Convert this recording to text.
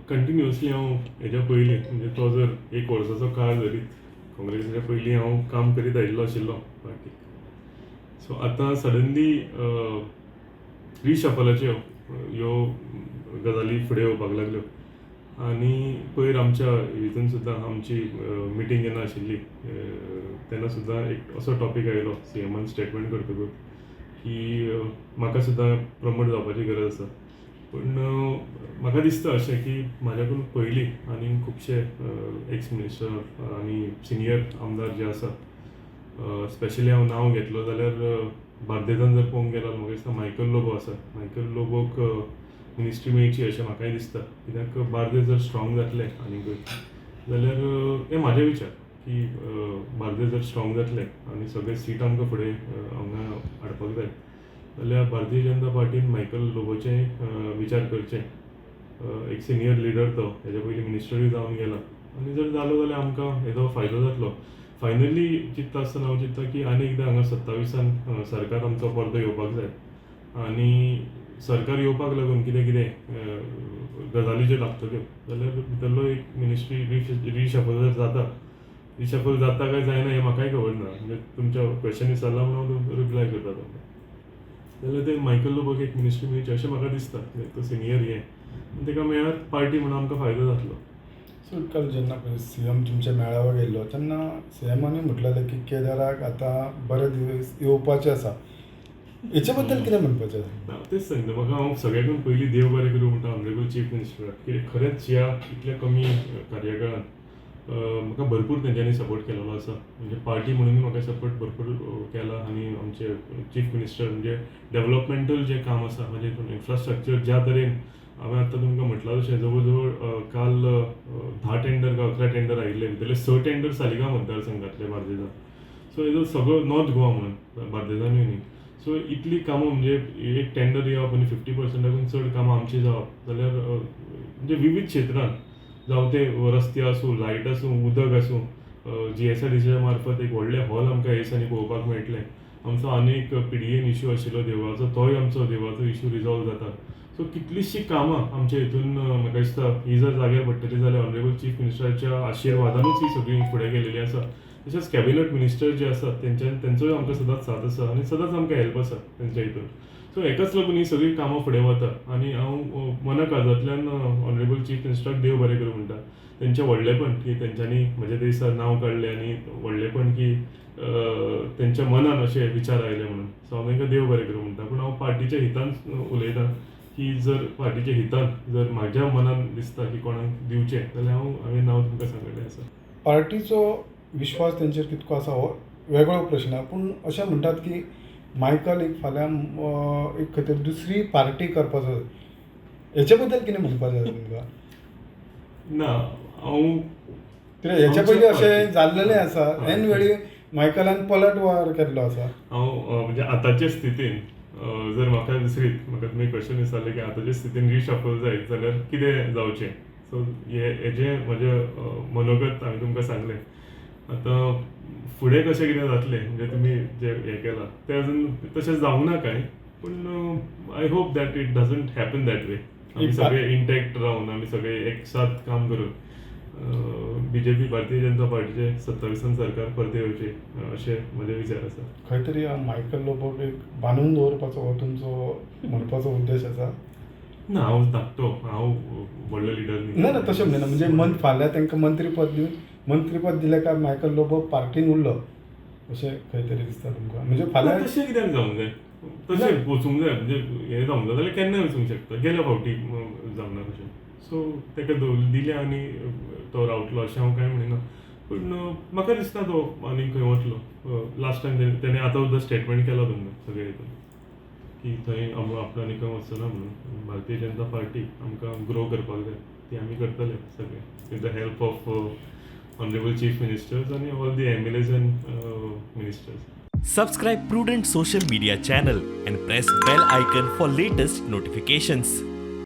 Continuously हांव हेज्या पयलीं, म्हणजे तो जर एक वर्साचो काळ धरीत, काँग्रेसीच्या पयलीं हांव काम करीत आयिल्लो आशिल्लो पार्टीक. सो आतां सडनली रिशफलाच्यो ह्यो गजाली फुडें येवपाक लागल्यो आनी पयर आमच्या हितून सुद्दां आमची मिटींग जेन्ना आशिल्ली तेन्ना सुद्दां एक असो टॉपीक आयलो सीएमान स्टेटमेंट करतकूच की म्हाका सुद्दां प्रमोट जावपाची गरज आसा. पूण म्हाका दिसता अशें की म्हाज्याकून पयलीं आनी खुबशे एक्स मिनिस्टर आनी सिनियर आमदार जे आसा, स्पेशली हांव नांव घेतलो जाल्यार बार्देजान जर पळोवंक गेलो, म्हाका दिसता मायकल लोबो आसा. मायकल लोबोक मिनिस्ट्री मेळची अशें म्हाकाय दिसता, कित्याक बार्देज जर स्ट्रॉंग जातलें आनीकूय जाल्यार, हे म्हाजे विचार की बार्देज जर स्ट्रॉंग जातलें आनी सगळे सीट आमकां फुडें हांगा हाडपाक जाय जाल्यार भारतीय जनता पार्टीन मायकल लोबोचें विचार करचें. एक सिनियर लिडर तो, हेज्या पयलीं मिनिस्टरूय जावन गेला आनी जर जालो जाल्यार आमकां हेजो फायदो जातलो. फायनली चिंत्ता आसतना हांव चिंत्ता की आनी एकदां हांगा 27न सरकार आमचो परतो येवपाक जाय आनी सरकार येवपाक लागून कितें कितें गजाली ज्यो लागतल्यो जाल्यार भितरलो एक मिनिस्ट्री रिशफल जर जाता, रिशफल जाता काय जायना हें म्हाकाय खबर ना, म्हणजे तुमच्या क्वेश्चन विचारला म्हणून हांव रिप्लाय करता तुमकां, जाल्यार ते मायकल लोबोक एक मिनिस्ट्री मेळची अशें म्हाका दिसता, कित्याक तो सिनियर हें आनी ताका मेळत पार्टी म्हणून आमकां फायदो जातलो. सो काल जेन्ना पळय सीएम तुमच्या मेळाव्याक येयल्लो तेन्ना सीएमानूय म्हटलेलें की केदाराक आतां बरे दीस येवपाचे आसा. हेचे बद्दल कितें म्हणपाचें आसा? ना, तेच सांगता, म्हाका हांव सगळ्याकून पयलीं देव बरें करूं म्हणटा ऑनरेबल चीफ मिनिस्टराक की खरेंच ह्या इतल्या कमी कार्यकाळान म्हाका भरपूर तेंच्यांनी सपोर्ट केलेलो आसा. म्हणजे पार्टी म्हणूनय म्हाका सपोर्ट भरपूर केला आनी आमचे चीफ मिनिस्टर म्हणजे डेवलपमेंटल जें काम आसा, म्हणजे इन्फ्रास्ट्रक्चर ज्या तरेन हांवें आत्तां तुमकां म्हटलां तशें जवळ जवळ काल 10 टेंडर काय 11 टेंडर आयिल्ले, भितरले 6 टेंडर सालिगांव मतदारसंघातले बार्देजान. सो हेजो सगळो नॉर्थ गोवा म्हणून, बार्देजानूय न्ही. सो इतली कामां, म्हणजे एक टेंडर येवप आनी 50%कून चड कामां आमचीं जावप जाल्यार म्हणजे विवीध क्षेत्रांत, जावं ते रस्ते आसूं, लायट आसूं, उदक आसूं, जीएसआयडीसीच्या मार्फत एक व्हडलें हॉल आमकां ह्या दिसांनी पळोवपाक मेळटलें. आमचो आनी एक पीडीएन इशू आशिल्लो देवळाचो, तोय आमचो देवळाचो इशू रिजॉल्व जाता. सो कितलींशीं कामां आमच्या हितून म्हाका दिसता ही जर जाग्यार पडटली जाल्यार ऑनरेबल चीफ मिनिस्टराच्या आशिर्वादानूच ही सगळीं फुडें गेलेली आसा. तशेंच कॅबिनेट मिनिस्टर जे आसात तेंच्यान, तेंचोय आमकां सदांच साथ आसा आनी सदांच आमकां हेल्प आसा तेंच्या हितून. सो हेकाच लागून ही सगळीं कामां फुडें वता आनी हांव मना काळजांतल्यान ऑनरेबल चीफ मिनिस्टराक देव बरें करूं म्हणटा, तेंचें व्हडलेपण की तेंच्यांनी म्हज्या दिसा नांव काडलें आनी व्हडलेपण की तेंच्या मनान अशे विचार आयले म्हणून. सो हांव तांकां देव बरें करूं म्हणटा. पूण हांव पार्टीच्या हितान उलयतां की जर पार्टीच्या हितान जर म्हाज्या मनान दिसता की कोणाक दिवचें जाल्यार हांवें नांव तुमकां सांगिल्लें आसा. पार्टीचो विश्वास तेंचेर कितको आसा हो वेगळो प्रश्न, पूण अशें म्हणटात की मायकल एक फाल्यां एक खंय तरी दुसरी पार्टी करपाचो, हेचे बद्दल कितें म्हणपाचें आसा तुमकां? ना, हांव कित्याक हेच्या पयलीं अशें जाल्लेलें आसा, ऐन वेळी मायकलान पलटवार केल्लो आसा. हांव म्हणजे आतांचे स्थितीन जर म्हाका दुसरी, म्हाका तुमी क्वेश्चन विचारलें की आतांचे स्थितीन रिशफल जायत जाल्यार कितें जावचें, सो हेजें म्हजें मनोगत हांवें तुमकां सांगलें. आतां फुडें कशें कितें जातलें, म्हणजे तुमी जें हें केलां तें अजून तशें जावंक ना कांय, पूण I hope that it doesn't happen that way. आमी सगळे इंटॅक्ट रावन आमी सगळे एक साथ काम करून बीजेपी, भारतीय जनता पार्टीचे 27न सरकार परतें येवचें अशें म्हजे विचार आसा. खंय तरी मायकल लोबोक एक बांदून दवरपाचो हो तुमचो म्हणपाचो उद्देश आसा? ना, हांव धाकटो, हांव व्हडलो लिडर न्ही. ना ना, तशें म्हणिना, म्हणजे फाल्यां तांकां मंत्रीपद दिवन, मंत्रीपद दिलें काय मायकल लोबो पार्टीन उरलो अशें खंय तरी दिसता तुमकां? म्हणजे फाल्यां तशें कित्याक जावंक जाय, तशें वचूंक जाय, म्हणजे हें जावंक जाय जाल्यार केन्नाय वचूंक शकता, गेल्या फावटी जावंक ना तशें. सो ताका दिलें आनी तो रावतलो अशें हांव कांय म्हणिना, पूण म्हाका दिसना तो आनी खंय वतलो. लास्ट टायम तेणें आतां सुद्दां स्टेटमेंट केला तुमकां सगळे हितून की थंय आपलो आनी खंय वचना म्हणून. भारतीय जनता पार्टी आमकां ग्रो करपाक जाय, ती आमी करतले सगळे with the help of honourable chief ministers आनी all the MLAs and ministers. Subscribe Prudent Social Media channel and press bell icon for latest notifications.